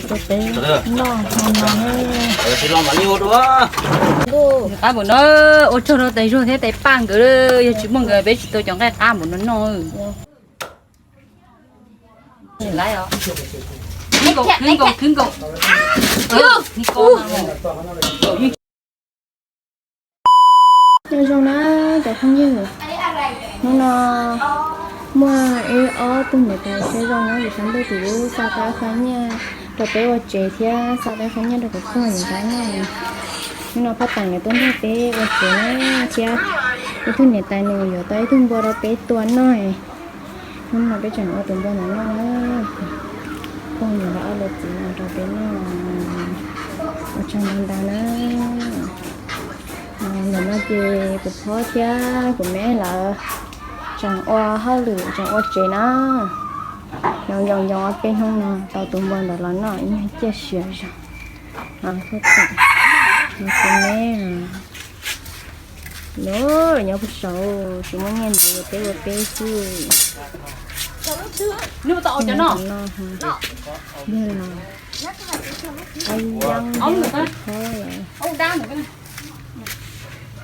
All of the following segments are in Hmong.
Tus peb noj no. Qab npaum no, ua tsaug rau tais Zuag thiab tais Paj nkawd, yog tsis muaj nkawd peb tsis tau cov nqaij qab npaum no noj. Nyob zoo na cov phooj ywg, hnub no muaj ib ob tug niam tais siab zoo na, vim sab ntuj tim ub xa tau ib qho nyiaj rau peb ua tsev thiab xa tau ib qho nyiaj rau kuv pog yawm nrab noj. Hnub no phab tas nkawd tuaj nrog peb ua tsev na, thiab ib tug niam tais nws yuav tau ib tug npua rau peb tua noj. Hnub no peb tseem ua tus npua ntawd noj na, pog yawm nrab ob lub txiv no rau peb noj, ua tsaug ntau ntau na. Ntawm no ces kuv phob thiab kuv me lawv tseem ua hauj lwm tseem ua tsev na. Nyoos nyoos nyoos ob peb hnub no tau tus npua ntawd los noj ib nyuag ciaj siav zog. Kuv me los nyob puag saud tsis muaj nyiaj ntau, peb ua peb xwb. Yog los, a, yeeb phob lawm.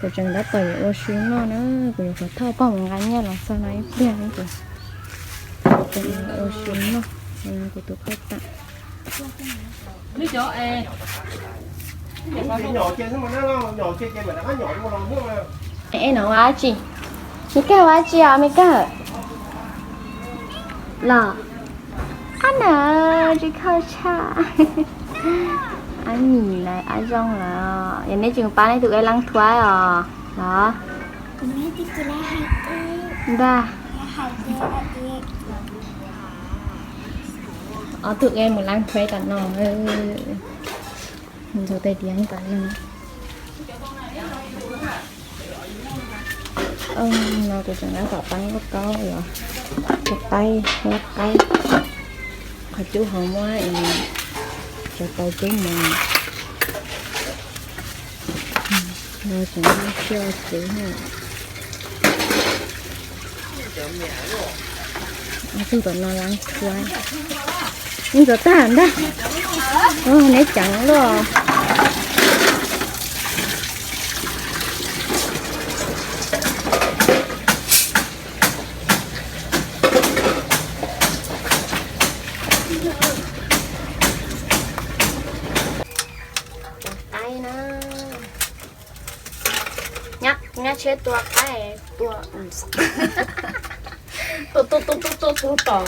Kuv tseem tab tom yuav ua su noj na, kuv yuav qhuav thauj pog mus nqa nyiaj los txog no ib pliag ces kuv tseem ua su noj, kuv tus phab tas. Es no ua dab tsi? Me kawg ua dab tsi os me kawg? Los, ab na, tsis khawj tshaj. Ab Nyim lawv, ab Zoo lawv, yog nej tsis pab nej tus ua leej thuab os los? Ntag. Ob tug ua mus leej thuab tom no. Ntxuav tais diav tas no. No kuv tseem rov qab pab nkauj kaub los, qaib, lab qaib, qhov cub hauv muab cov tau cub mov. No tseem siab tsev na. Tug tom no lab kua, ntxuav tag ntag. Neb ceev luaj. Tua qaib na. Nyab, nyab tshiab tua qaib, tua, tua, tua, tua, tua, tua, tua tom.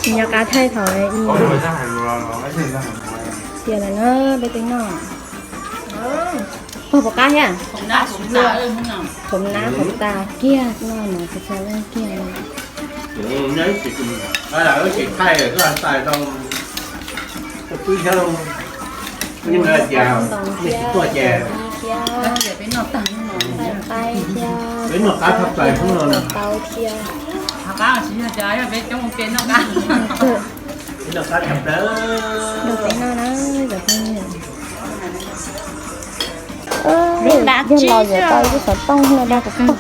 Tsis nco qab thaij thaum tias lawm na, peb twb noj. Pog puas qab thiab? Qhov nab qhov tas kiag no mas kuv txhua leej kiag. Tsis thaij, thaij tau, tub xyoob, nej tias nej tsis tuaj ces peb noj qab tshaj plaws hnub no. Tau thiab. Peb noj qab tshaj plaws. Noj peb noj na, cov phooj ywg. Yog los yuav tau ib xov tooj no da kuv pog.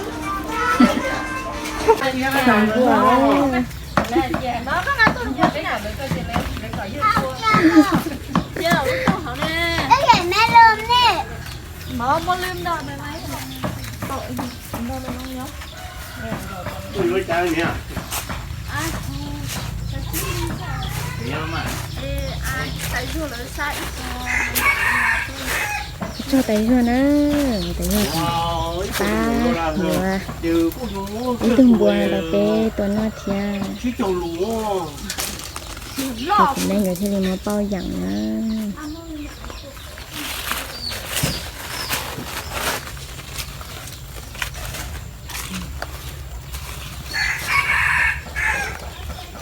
Tsaug tais Zuag na, tais Zuag pab yuav ib tug npua rau peb tua noj thiab. Kuv me nkawd thiaj li muab pauj yeem na.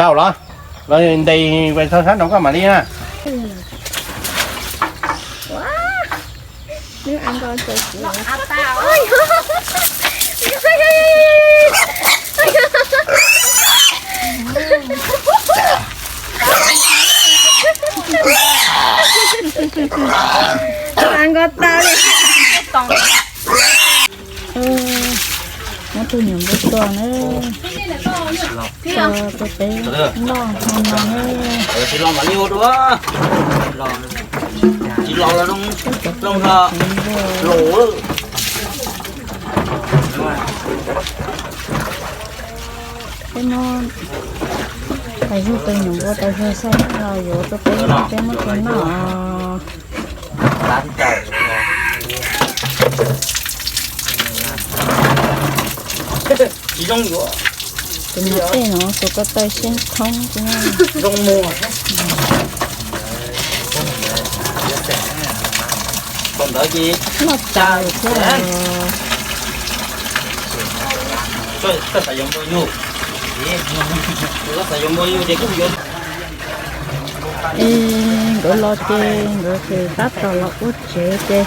Tau los, los ntes sab nraud koj mam li na. Nkauj tas li. Tus nyuam npua tuag na, tuag rau peb noj hmo no na. Tsis los mas li ua dua, tsis los los zoo, zoo los los. Peb muab, peb yug tus nyuam npua tau yog xaj los yuav rau peb noj, peb muab rau noj. Tsis zoo yuav. Tus no tej no tus ko taw seeb thoob zoo mus. Thaum ntawd ces noj tas thiab. Koj xav yuav npua yug, koj xav yuav npua yug ces kuj yuav. Es nkawd los ces nkawd ces tab tom los ua tsev ces,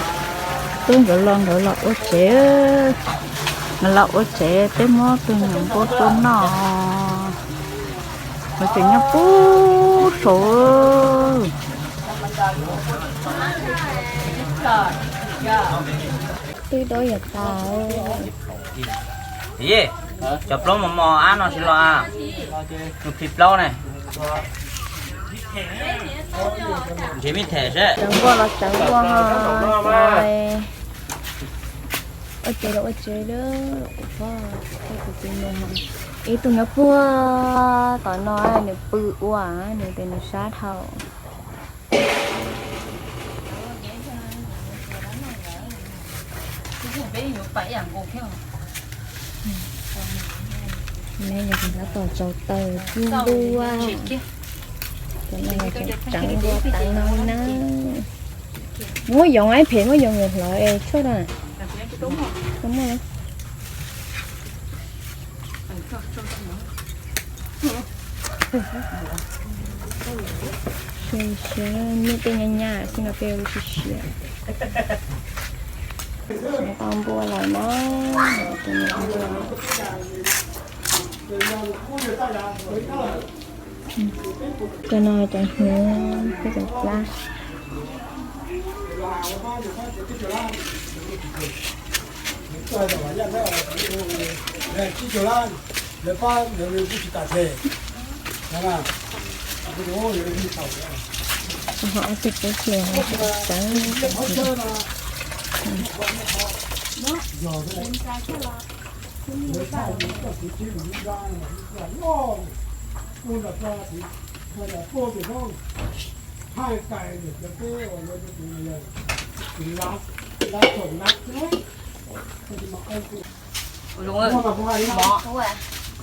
tub nkawd los nkawd los ua tsev, nkawd los ua tsev peb muab tus nyuam npua rau noj. Nkawd tseem nyob puag saud. Twb dob yog tas. Cov plaub mos mos ab no tsis los a? Nws phim plaub ne. Nrhiav me them seb. Tsawv npua los tsawv npua ho. Ua tsev los ua tsev lawm. Ib tug nyob puag tom no nws pw ua nws tes nws sab dhau. Tab tom tsaus taws kub npua. Cov no tseem tseev npua tas no na. Muab yoov ib phem muab yoov yuav hlawv es tshuaj na. Siav siav, nyiaj tej nyaj nyaj xwb no peb ua siav siav. Tau npua lawm na, tus nyuam npua. Cov no cov hnyuv, cov plab. Ho ob tug peb hluas tsev.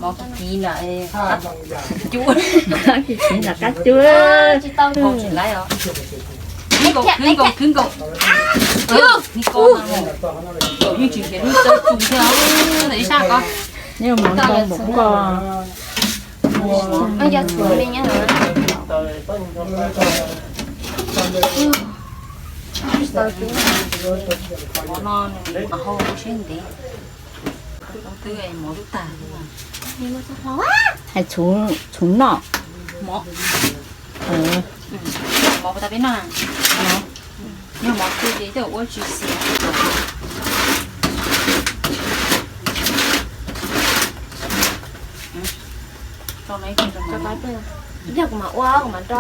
Mov, mov kiv kiv na, cub. Kiv kiv na qab cub. Khwv nkaus, khwv nkaus, khwv nkaus. Yeej tsis nrhiav lub tawb txus thiab, ib sab ko. Neb mus ntau npaum koj. Yog txhuv li nyab na. Mov no nws hau siab ntev. Twb mov twb tag. Hais txhuv noj. Mov, mov puas tau peb noj? Yog mov twg ces twb ua tsis xiav.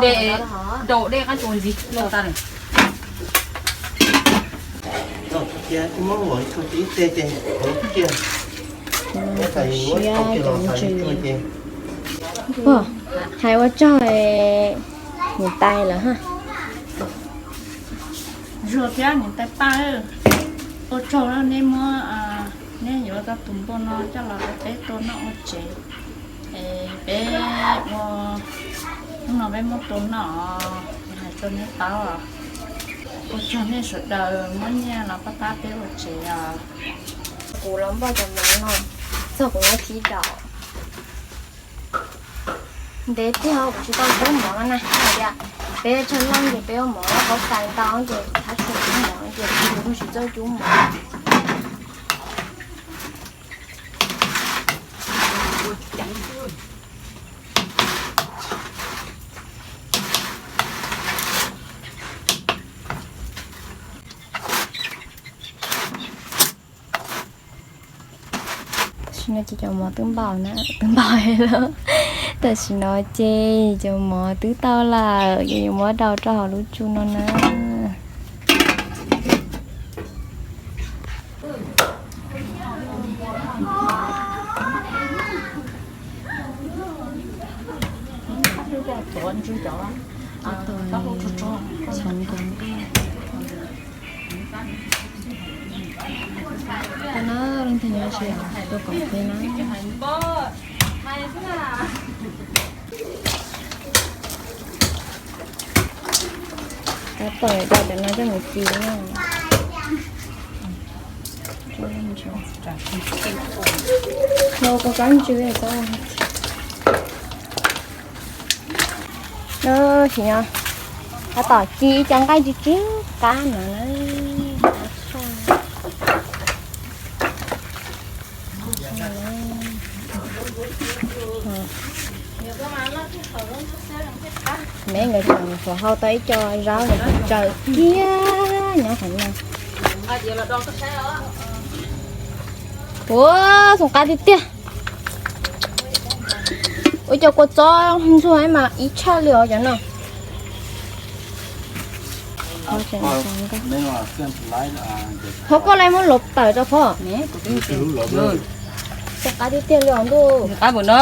Dej, dau dej qab tsuas ntxiv loj tas lawm. Siab cov ntsis. Hais ua tsaug niam tais lawm ha. Zuag thiab niam tais Paj, ua tsaug neb muab, neb yuav tau tus npua no coj los rau peb tua noj ua tsev. Es peb ua, hnub no peb muab tua noj, hais rau neb paub. Ua tsaug nej sawv daws muab nyiaj los pab pab peb ua tsev os. Kuv los npaj cov mov no, txog kuv nyob thib daum. Ntev tiag kuv tsis tau cub mov na, hais tias peb tsawg leej ces peb ua mov loj kaub tais ntau ces thab tsis cub mov ces kuv kuj tsis txawj cub mov. Tam sim no ces cov mov twb npau na, twb npau lawm. Tam sim no ces cov mov twb tau lawm, ces yuav muab rau rau hauv lub tsu no na. Tus no leej twg nyob tsis tua kom peb na. Tab tom da cov no coj mus ci na. No kua kab ntsw xwb. Tab sis no tab tom ci ib co nqaij tsw tsw qab no na. Me nkawd tseem hluas hau tau ib co zaub nws tsaws kiag nyob qhov no. Ua, zoo qab tiag tiag. Ua cov kua txob ntsuag mas ib tshaj li os cov no. Ho koj lawv muab luv tawm rau phom. Zoo qab tiag tiag li os ntuj. Qab npaum no,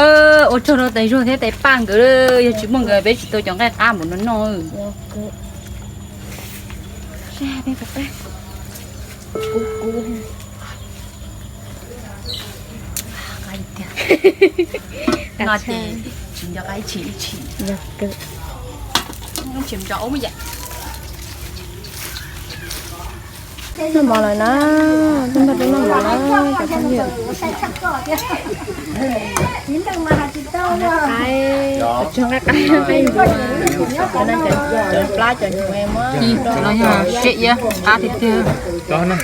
ua tsaug rau tais Zuag thiab tais Paj nkawd, yog tsis muaj nkawd peb tsis tau cov nqaij qab npaum no noj. Qab tiag. No ces tsis nco qab ib tshim ib tshim. Noj mov lawm na, twb npaj tau noj mov na cov phooj ywg. Qaib, tsuag nqaij qaib, nqaij npua, cov no cov plab cov nchuav muab rau. Los yog siab iab qab tiag tiag. Nqaij no.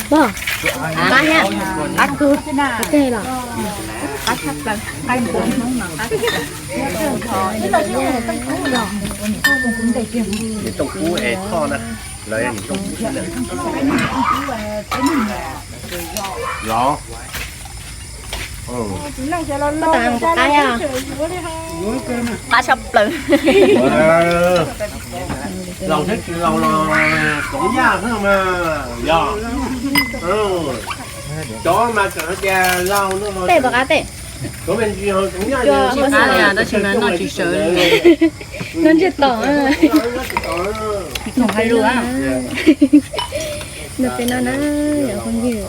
Pog, qab thiab, qab kawg, qab tshaj plaws, nqaij npua Hmoob no qab tshaj plaws. Niam Tooj Kub es Thoj na, lawv yog Niam Tooj Kub xwb na. Los, koj tas qab, qab tshaj plaws. Laus thiab tsis laus los Txoov Yaj xwb mas yog. Cov mas tseem hais tias laus no los tej pom qab tej. Tsis qab li, tab sis mas noj tsis sawv li. Noj ntsiag to. Noj peb no na, yog phooj ywg.